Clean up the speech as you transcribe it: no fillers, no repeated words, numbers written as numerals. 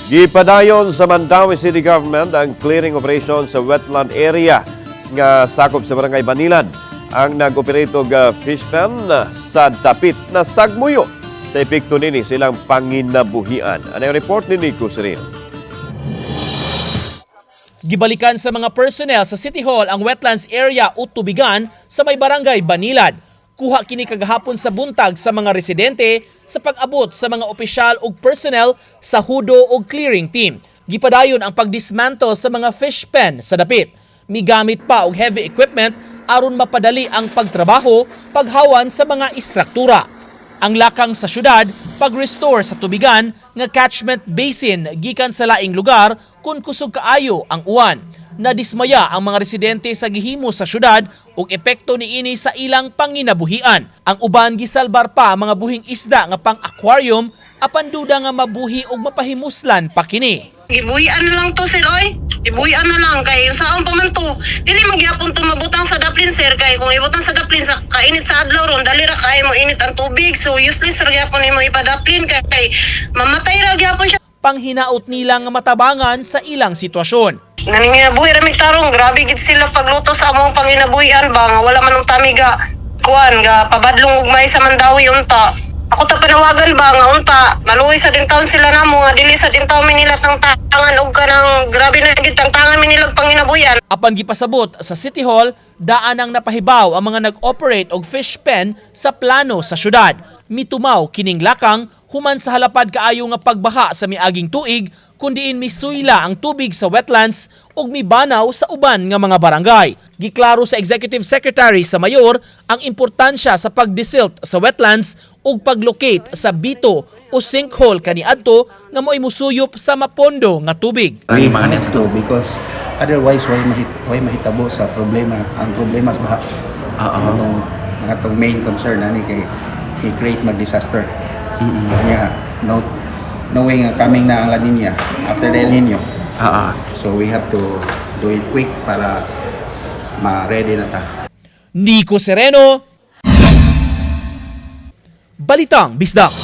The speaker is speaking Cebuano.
Gipadayon sa Mandaue City Government ang clearing operation sa wetland area nga sakop sa Barangay Banilad. Ang nag-operate og fish pen sa dapit na sagmuyo sa epekto nini sa ilang panginabuhian. Ano yung report ni Nico Sereno? Gibalikan sa mga personnel sa City Hall ang wetlands area o tubigan sa may Barangay Banilad. Kuha kini kagahapon sa buntag sa mga residente sa pag-abot sa mga opisyal ug personnel sa hudo ug clearing team. Gipadayon ang pagdismantle sa mga fish pen sa dapit. Migamit pa og heavy equipment aron mapadali ang pagtrabaho paghawan sa mga istruktura. Ang lakang sa syudad, pag-restore sa tubigan nga catchment basin gikan sa laing lugar kung kusog kaayo ang uwan. Nadismaya ang mga residente sa gihimo sa syudad ug epekto niini sa ilang panginabuhian. Ang uban, gisalbar pa ang mga buhing isda nga pang aquarium, apan duda nga mabuhi ug mapahimuslan pa kini. Gibuhian na lang to, sir, oy. Gibuhian na lang kay saon pa man to. Dili man gyapon to mabutang sa daplin, sir, kay kung ibutang sa daplin sa kainit sa adlaw ron, dali ra kaayo mo init ang tubig. So useless ra gyapon nimo ipadaplin kay mamatay ra gyapon siya. Panghinaot nila nga matabangan sa ilang sitwasyon. Naninginabuhi ra mig tarong, grabe gid sila pagluto sa among panginabuhian ba nga wala man og tami ga kuan ga pabadlong ug may sa Mandaue unta. Ako ta panawagan ba nga unta maluoy sa din taon sila namo nga dili sa din taon mi nila tangtangan og kanang grabe na gid tangtangan mi nila og panginabuhian. Apan gipasabot sa City Hall, daan ang napahibaw ang mga nag-operate og fish pen sa plano sa syudad. Mitumaw kining lakang human sa halapad kaayo nga pagbaha sa miaging tuig, kundiin misuyla ang tubig sa wetlands ug mibanaw sa uban nga mga barangay. Giklaro sa Executive Secretary sa Mayor ang importansya sa pagdesilt sa wetlands ug paglocate sa bito o sinkhole kaniadto nga mo'y musuyop sa mapondo nga tubig. We have to because otherwise why mahitabo sa problema, ang problema sa baha. Ang atong main concern ani kay i-create mag disaster. Nya no knowing nga coming na ang La Nina after the El Nino. So we have to do it quick para ma-ready na ta. Nico Sereno, Balitang Bisdak.